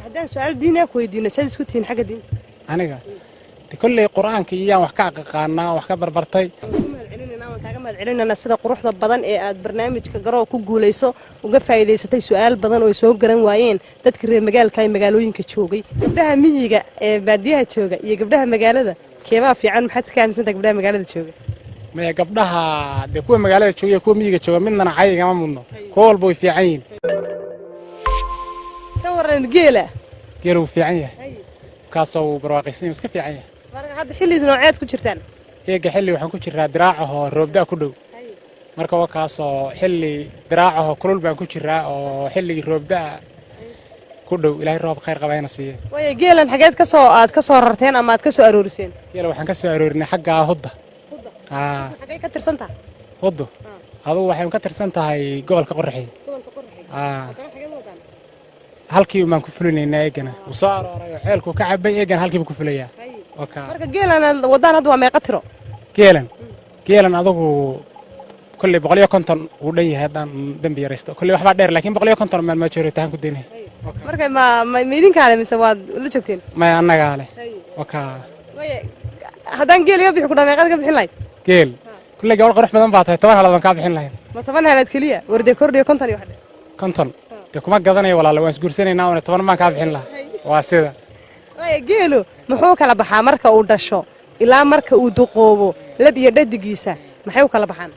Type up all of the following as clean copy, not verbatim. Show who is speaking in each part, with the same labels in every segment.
Speaker 1: Haddaan su-aal diiniya ku weydiino, saad isku tihiin xagga diinta?
Speaker 2: Aniga de kolley Qur-aanka iyaan wax ka aqaqaanaa, wax ka barbartay.
Speaker 1: Waan kaaga mahad celinayna sida quruxda badan ee aad barnaamijka Garoo ku Guulayso uga faa'iidaysatay su-aal badan oo ay soo garan waayeen dadka reer magaalka ee magaalooyinka joogay. Gabdhaha miyiga ee baadiyaha jooga iyo gabdhaha magaalada, keebaa fiican? Maxaad ka aaminsantaha gabdhaha magaalada jooga?
Speaker 2: Maya, gabdhaha dee kuwa magaalada jooga iyo kuwa miyiga jooga midnana cayigama mudno. Kuwo walba way fiican yihiin.
Speaker 1: Ka waran geela?
Speaker 2: Geela wuu fiican yahay, kaasoo wuu barwaaqaysan yahay, iska fiican yahay.
Speaker 1: Marka hadda xilliis nooceed ku jirtaan?
Speaker 2: Eega xilli waxaan ku jiraa diraacahoo roobda ku dhow. Marka waa kaasoo xilli diraacahoo kulul baan ku jiraa oo xilligii roobdaa ku dhow. Ilaahay roob khayr qaba hayna siiye.
Speaker 1: Waayo, geelan xageed kasoo aad ka soo rarteen ama aad ka soo arooriseen?
Speaker 2: Geela waxaan ka soo aroorinay xagga Hudda.
Speaker 1: Xagee ka tirsan tahay?
Speaker 2: Huddu adugu waxay ka tirsan tahay gobolka Qoraxey.
Speaker 1: Gobolka Qoraxey. Xageed wadaan?
Speaker 2: Halkii baan ku fulinaynaa. Eegana wuu soo arooray oo ceelkuu ka cabay, eegana halkiibu ku fulayaa.
Speaker 1: Marka geelan aad wadaan hadda waa meeqa tiro?
Speaker 2: Geelan adugu kolley 150 wuu dhan yahay. Haddaan dembi yaraysto, kolley waxbaa dheer, laakiin 150 maan majority ahaan ku daynaya.
Speaker 1: Marka ma idinkaale mise waad la joogteen?
Speaker 2: Maya, annagaa leh wakaa.
Speaker 1: Waaya, haddaan geel iga bixi ku dhaa, meeqaad ka bixin lahayd?
Speaker 2: Geel kolley gabadh qurux badan baa tahay, 10 halaad baan kaa bixin lahayn.
Speaker 1: Ma 10 halaad keliya? Wardee kordhiyo, 50 iyo wax.
Speaker 2: 50 dee kuma gadanayo, walaale. Waan isguursanaynaa oona 10 baan kaa bixin lahaa, waa sida.
Speaker 1: Waaya, geelu muxuu kala baxaa marka uu dhasho ilaa marka uu duqoobo? Lab iyo dhadigiisa maxay u kala baxaan?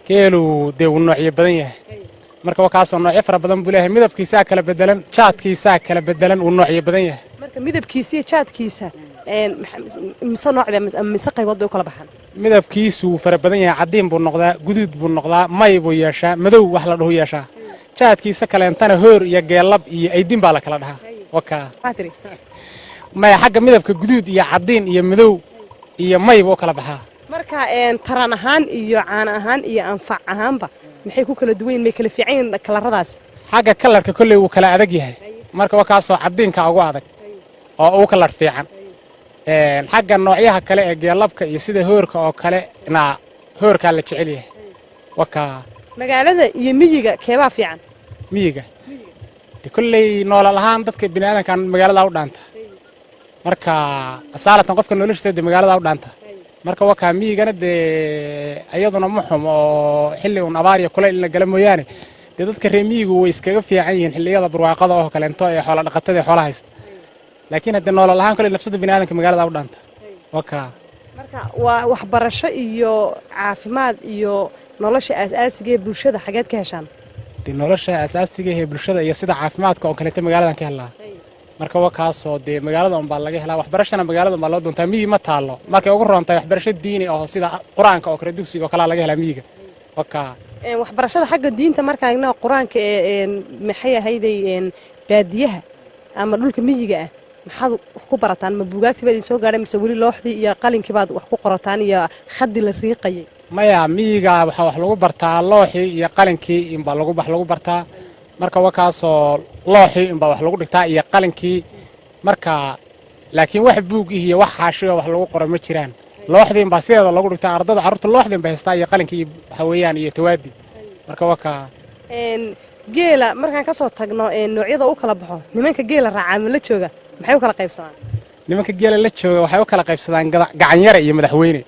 Speaker 2: Geelu dee wuu noocyo badan yahay. Marka waa kaasoo noocyo fara badan buu leeyahay. Midabkiisaa kala bedelan, jaadkiisaa kala bedelan, wuu noocyo badan yahay.
Speaker 1: Marka midabkiisa iyo jaadkiisa mise nooc ba mise qaybood bay u kala baxaan?
Speaker 2: Midabkiisu wuu fara badan yahay. Caddiin buu noqdaa, guduud buu noqdaa, may buu yeeshaa, madow wax la dhahu yeeshaa. Jaadkiisa kaleentana hoor iyo geellab iyo aydin baa la kala dhahaa, wakaa.
Speaker 1: Maxaa tiri?
Speaker 2: Maya, xagga midabka guduud iyo caddiin iyo madow iyo may buu u kala baxaa.
Speaker 1: Marka taran ahaan iyo caano ahaan iyo anfac ahaanba maxay ku kala duwan yihin? May kala fiican yihiin kalaradaas?
Speaker 2: Xagga kalarka kolley wuu kala adag yahay. Marka waa kaasoo caddiinka ugu adag oo ugu kalar fiican. Xagga noocyaha kale ee geellabka iyo sida hoorka oo kale na hoorkaa la jecel yahay, wakaa.
Speaker 1: Magaalada iyo miyiga keebaa fiican?
Speaker 2: Miyiga de kolley noolal ahaan dadka biniaadankan magaalada u dhaanta. Marka asaalatan qofka noloshiisa dee magaalada u dhaanta. Marka waa kaa, miyigana dee iyaduna ma xum oo xilli un abaar iyo kulayl in la gala mooyaane, dee dadka reer miyigu way iskaga fiican yihiin xilliyada barwaaqada oo kaleento ee xoola dhaqatada ee xoolaha haysta. Laakiin haddee noolal ahaan kolley nafsada biniaadanka magaalada u dhaanta, waa kaa.
Speaker 1: Marka waa waxbarasho iyo caafimaad iyo nolosha aas-aasiga ee bulshada, xageed ka heshaan?
Speaker 2: Dee nolosha asaasiga ee bulshada iyo sida caafimaadka oo kaleeto magaaladan ka helnaa. Marka waa kaasoo dee magaalada unbaa laga helaa. Waxbarashana magaalada unbaa loo doontaa, miyi ma taallo. Markay ugu roon tahay waxbarasho diini oo sida Qur-aanka oo kale, dugsiga oo kalea laga helaa miyiga, waa kaa.
Speaker 1: Waxbarashada xagga diinta markaan eegna, Qur-aanka ee maxay ahayday, baadiyaha ama dhulka miyiga ah maxaad wax ku barataan? Ma buugaagtii baad idin soo gaadhay mise weli looxdii iyo qalinkii baad wax ku qorataan iyo khadii la riiqayay?
Speaker 2: Maya, miyiga waxaa wax lagu bartaa looxii iyo qalinkii inbaa lagu wax lagu bartaa. Marka waa kaasoo looxii inbaa wax lagu dhigtaa iyo qalinkii. Marka laakiin wax buug iyo wax xaashiyo wax lagu qoro ma jiraan. Looxdii inbaa sideeda lagu dhigtaa. Ardada, carruurta looxdii inbay haystaa iyo qalinkii iyo waxa weeyaan iyo tawaadi. Marka waa kaa.
Speaker 1: Geela markaan ka soo tagno, noocyada u kala baxo, nimanka geela raacaa ma la jooga maxay u kala qaybsamaan?
Speaker 2: Nimanka geela la jooga waxay u kala qaybsadaan gacanyare iyo madaxweyne.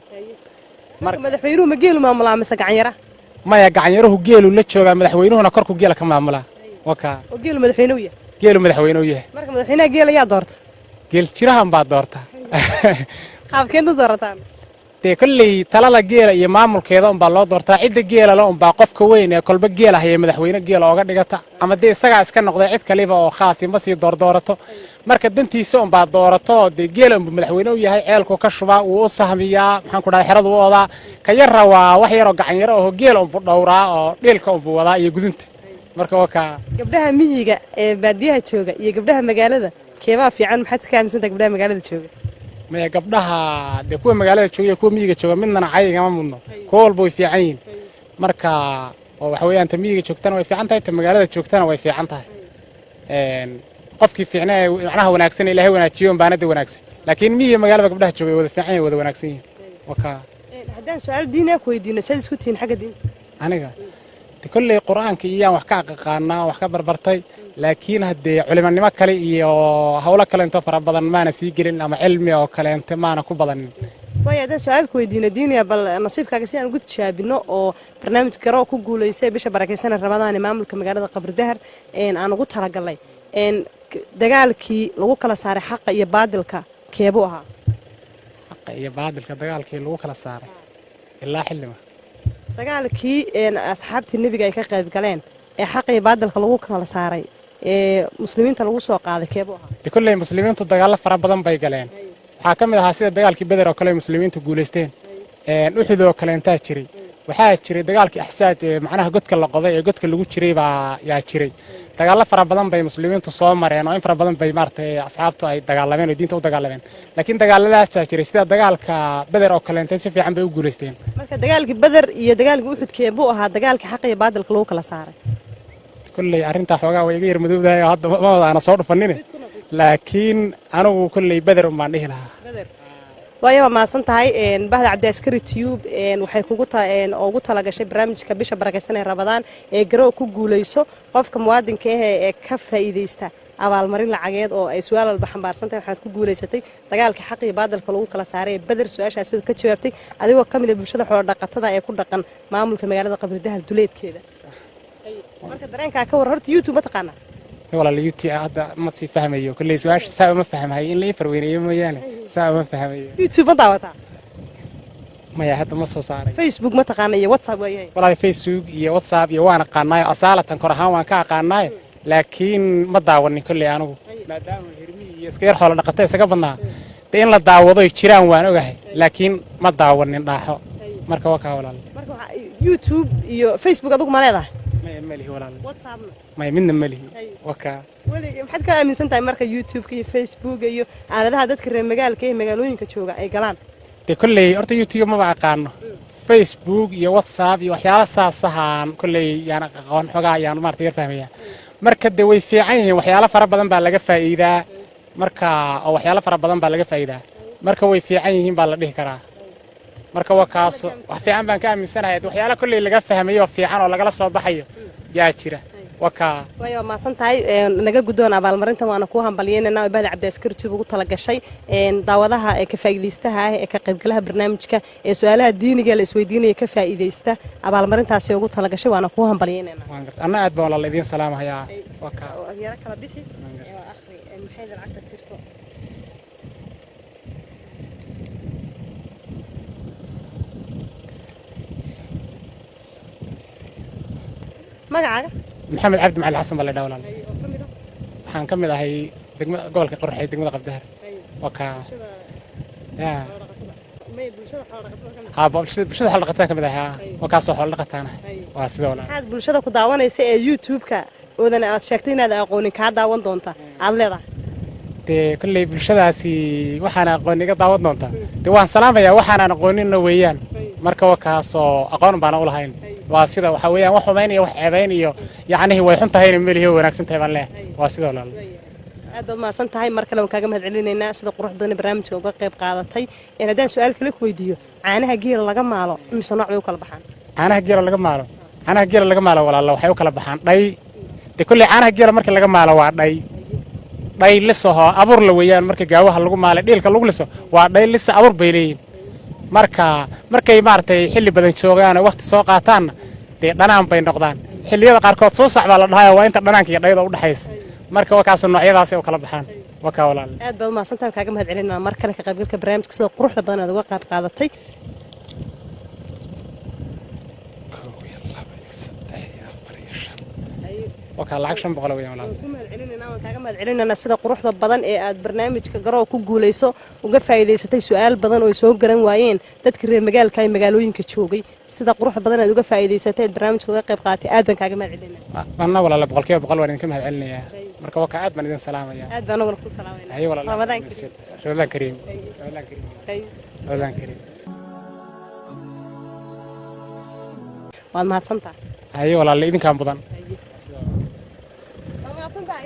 Speaker 1: Madaxweynuhu ma geelu maamulaa mise gacanyara?
Speaker 2: Maya, gacanyaruhu geelu la joogaa, madaxweynuhuna korku geela ka maamulaa, waa kaa.
Speaker 1: Oo geelu madaxweyne u yahay?
Speaker 2: Geelu madaxweyne u yahay.
Speaker 1: Marka madaxweynaha geela yaa doorta?
Speaker 2: Geel jirahan baa doorta.
Speaker 1: Qaabkeed u doorataan?
Speaker 2: Dee kolley talada geela iyo maamulkeeda unbaa loo doortaa. Cidda geelale unbaa qofka weyn ee kolba geela haya madaxweyne geela ooga dhigata, ama dee isagaa iska noqday, cid kaliba oo khaasi ma sii doordoorato. Marka dantiisa unbaa doorato. Dee geela unbuu madaxweyne u yahay, ceelku ka shubaa, wuu u sahmiyaa, maxaan ku dhahay, xeradu u odaa. Ka yarra waa wax yaroo gacanyaro aho, geela unbuu dhowraa oo dhiilka unbuu wadaa iyo gudunta. Marka waa kaa.
Speaker 1: Gabdhaha miyiga ee baadiyaha jooga iyo gabdhaha magaalada, keebaa fiican? Maxaad ka aaminsantaha gabdhaha magaalada jooga?
Speaker 2: Maya, gabdhaha dee kuwa magaalada jooga iyo kuwa miyiga jooga midnana cayigama mudno. Kuwo walba way fiican yihiin. Marka oo waxa weeyaan ta miyiga joogtana way fiican tahay, ta magaalada joogtana way fiican tahay. Qofkii fiicna ee macnaha wanaagsan Ilaahay wanaajiyo unbaanada wanaagsan. Laakiin miyiga magaalada gabdhaha jooga way wada fiican yihin, wada wanaagsan yihiin, waa kaa.
Speaker 1: Haddaan su-aal diiniya ku weydiino, saad isku tihiin xagga diinta?
Speaker 2: Aniga de kolley Qur-aanka iyaan wax ka aqaqaanaa, wax ka barbartay. Laakiin haddee culimanimo kale iyo howlo kaleento fara badan maana sii gelin, ama cilmi oo kaleente maana ku badanin.
Speaker 1: Waayo, haddaan su-aalka weydiina diiniya, bal nasiibkaaga si aan ugu tijaabino oo barnaamij Garoo ku guulaysay bisha barakeysan Ramadaan ee maamulka magaalada Qabridahar aan ugu talagalnay, dagaalkii lagu kala saaray xaqa iyo baadilka keebuu ahaa?
Speaker 2: Xaqa iyo baadilka dagaalkii lagu kala saaray ilaa xillima?
Speaker 1: Dagaalkii asxaabtii nebiga ay ka qayb galeen ee xaqa iyo baadilka lagu kala saaray ee muslimiinta lagu soo qaaday keebuu ahaa?
Speaker 2: De kolley muslimiintu dagaallo fara badan bay galeen. Waxaa ka mid ahaa sida dagaalkii Beder oo kale ay muslimiintu guulaysteen, Uxud oo kaleentaa jiray. Waxaa jiray dagaalkii Axsaad ee macnaha godka la qoday ee godka lagu jiray baa yaa jiray. Dagaallo fara badan bay muslimiintu soo mareen oo in fara badan bay maaragtay asxaabtu ay dagaalameen oo diinta u dagaalameen, laakiin dagaaladaasaa jiray sida dagaalka Beder oo kaleentay, si fiican bay u guulaysteen.
Speaker 1: Marka dagaalkii Beder iyo dagaalkii Uxud keebuu ahaa dagaalkii xaqa iyo baadilka lagu kala saaray?
Speaker 2: Kolley arrintaa xoogaa way iga yar madowdahay oo hadda ma wada aana soo dhufanine, laakiin anigu kolley Beder un baan dhihi lahaa.
Speaker 1: Waayo, waa mahadsan tahay. Bahda Cabdiaskari Tube waxay kugu ugu talagashay barnaamijka bisha barakeysan ee Ramadaan ee Garow ku guulayso qofka muwaadinka ah ee ka faa'iidaysta abaalmarin lacageed oo ay su-aal walba xambaarsan tahay. Waxaad ku guulaysatay dagaalka xaq iyo baadilka lagu kala saaray ee Beder. Su-aashaasi ka jawaabtay adigoo ka mid ah bulshada xoolo dhaqatada ee ku dhaqan maamulka magaalada Qabridahal duleedkeeda. Marka dareenkaa ka war. Horta YouTube ma taqaanaa?
Speaker 2: Walaal, YouTube hadda ma sii fahmayo. Kolley su-aasha saa uma fahmahay, in la ii farweyneeyo mooyaane saa uma fahmayo.
Speaker 1: YouTube ma daawataa?
Speaker 2: Maya, hadda ma soo saaray.
Speaker 1: Facebook ma taqaana iyo WhatsApp? Waayahay.
Speaker 2: Walaal, Facebook iyo WhatsApp iyo waan aqaanaayo, asaalatan kor ahaan waan ka aqaanaayo, laakiin ma daawanin kolley anigu, maadaama hirmihii iyo iska yar xoolo dhaqata isaga badnaa. Dee in la daawado ay jiraan waan ogahay, laakiin ma daawanin dhaaxo. Marka waa kaa, walaal.
Speaker 1: Marka waxaa YouTube iyo Facebook adigu ma leedahay?
Speaker 2: Maya, ma lihi, walaal.
Speaker 1: WhatsAppna?
Speaker 2: Maya, midna ma lihi, waa kaa.
Speaker 1: Welig maxaad ka aaminsan tahay marka YouTube-ka iyo Facebooka iyo aaladaha dadka reer magaalka ee magaalooyinka jooga ay galaan?
Speaker 2: Dee kolley horta YouTube maba aqaano, Facebook iyo WhatsApp iyo waxyaala saasahaan kolley yaan aqoon xogaa yaan maarata yar fahmaya. Marka dee way fiican yihiin, waxyaalo fara badan baa laga faa'iidaa. Marka oo waxyaalo fara badan baa laga faa'iidaa, marka way fiican yihiin baa la dhihi karaa. Marka waa kaas, wax fiican baan ka aaminsanahay. Waxyaalo kolley laga fahmayo oo fiican oo lagala soo baxayo yaa jira, waa kaa.
Speaker 1: Waayo, waa mahadsan tahay. Naga guddoon abaalmarintan, waana kuu hambalyeynayna oo bahda Cabdiaskari Tube ugu talagashay daawadaha ee ka faa'iidaystaha ah ee ka qaybgalaha barnaamijka ee su-aalaha diiniga la isweydiinaya ka faa'iidaysta abaalmarintaasi ugu talagashay, waana kuu hambalyeynayna.
Speaker 2: Waan garta, anna aad baan walaal idiin salaamahayaa, waa kaa.
Speaker 1: Yaro kala bixi oo akhri, maxay lacagta tirso. Magacaaga?
Speaker 2: Maxamed Cabdi Macali Xasan baa la dhaha, walaal. Waxaan ka mid ahay degmada gobolka Qorraxey, degmada Qabdahar, waa kaa ya. Haa, bulshada xoolo dhaqatada ka mid ahay. Haa, waa kaasoo xoolo dhaqataanahay, waa sida, walaal.
Speaker 1: Maxaad bulshada ku daawanaysa ee YouTube-ka oodan aad sheegtay inaad aqoonin kaa daawan doonta aad leedahay?
Speaker 2: Dee kolley bulshadaasi waxaan aqoon iga daawan doonta, dee waan salaamayaa. Waxaanaan aqooninna weeyaan, marka waa kaasoo aqoon baana u lahayn. Waa sida waxaa weeyaan, wax xumayn iyo wax ceebayn iyo yacnihii way xun tahayna melihi, way wanaagsan tahay baan leeyahay, waa sida, walaal.
Speaker 1: Aad baad mahadsan tahay. Mar kale waan kaaga mahad celinaynaa sida qurux badan ee barnaamijka uga qayb qaadatay. Haddaan su-aal kale ku weydiiyo, caanaha geela laga maalo imise nooc bay u kala baxaan?
Speaker 2: Caanaha geela laga maalo, caanaha geela laga maalo, walaala, waxay u kala baxaan dhay. Dee kolley caanaha geela marka laga maalo waa dhay, dhay lisahoo abuur la weeyaan. Marka gaawaha lagu maalay, dhiilka lagu liso, waa dhay lisa, abuur bay leeyihin. Marka markay maaragtay xilli badan joogaan oo waqti soo qaataanna, dee dhanaan bay noqdaan. Xilliyada qaarkood suusac baa la dhahayo, waa inta dhanaanka iyo dhayda u dhexaysa. Marka waa kaasoo noocyadaasay u kala baxaan, waa kaa, walaal.
Speaker 1: Aad baad umahadsan tahay, kaaga mahad celinaa mar kale ka qaybgalka barnaamijka sida quruxda badan aad uga qayb qaadatay.
Speaker 2: 1 iyo 2 iyo 3 iyo 4 iyo 5, waa kaa, lacag 500 weeyaan, walaal.
Speaker 1: Ku mahad celinayna, waan kaaga mahad celinaynaa sida quruxda badan ee aad barnaamijka Garoo ku guulayso uga faa'iidaysatay su-aal badan oo ay soo garan waayeen dadka reer magaalka ee magaalooyinka joogay. Sida quruxda badan aad uga faa'iidaysatay aad barnaamijka uga qayb qaadatay, aad baan kaaga mahad celinaa.
Speaker 2: Anna walaala 100% waan idinka mahad celinayaa. Marka waa kaa, aad baan idin salaamayaa.
Speaker 1: Aad baan anaguna ku salaamayna.
Speaker 2: Haye walaal.
Speaker 1: Ramadaan kariim.
Speaker 2: Ramadaan kariim, Ramadaan kariim, Ramadaan kariim.
Speaker 1: Waad mahadsantahay.
Speaker 2: Haye walaala, idinkaan mudan.
Speaker 1: Waa mahadsantahay.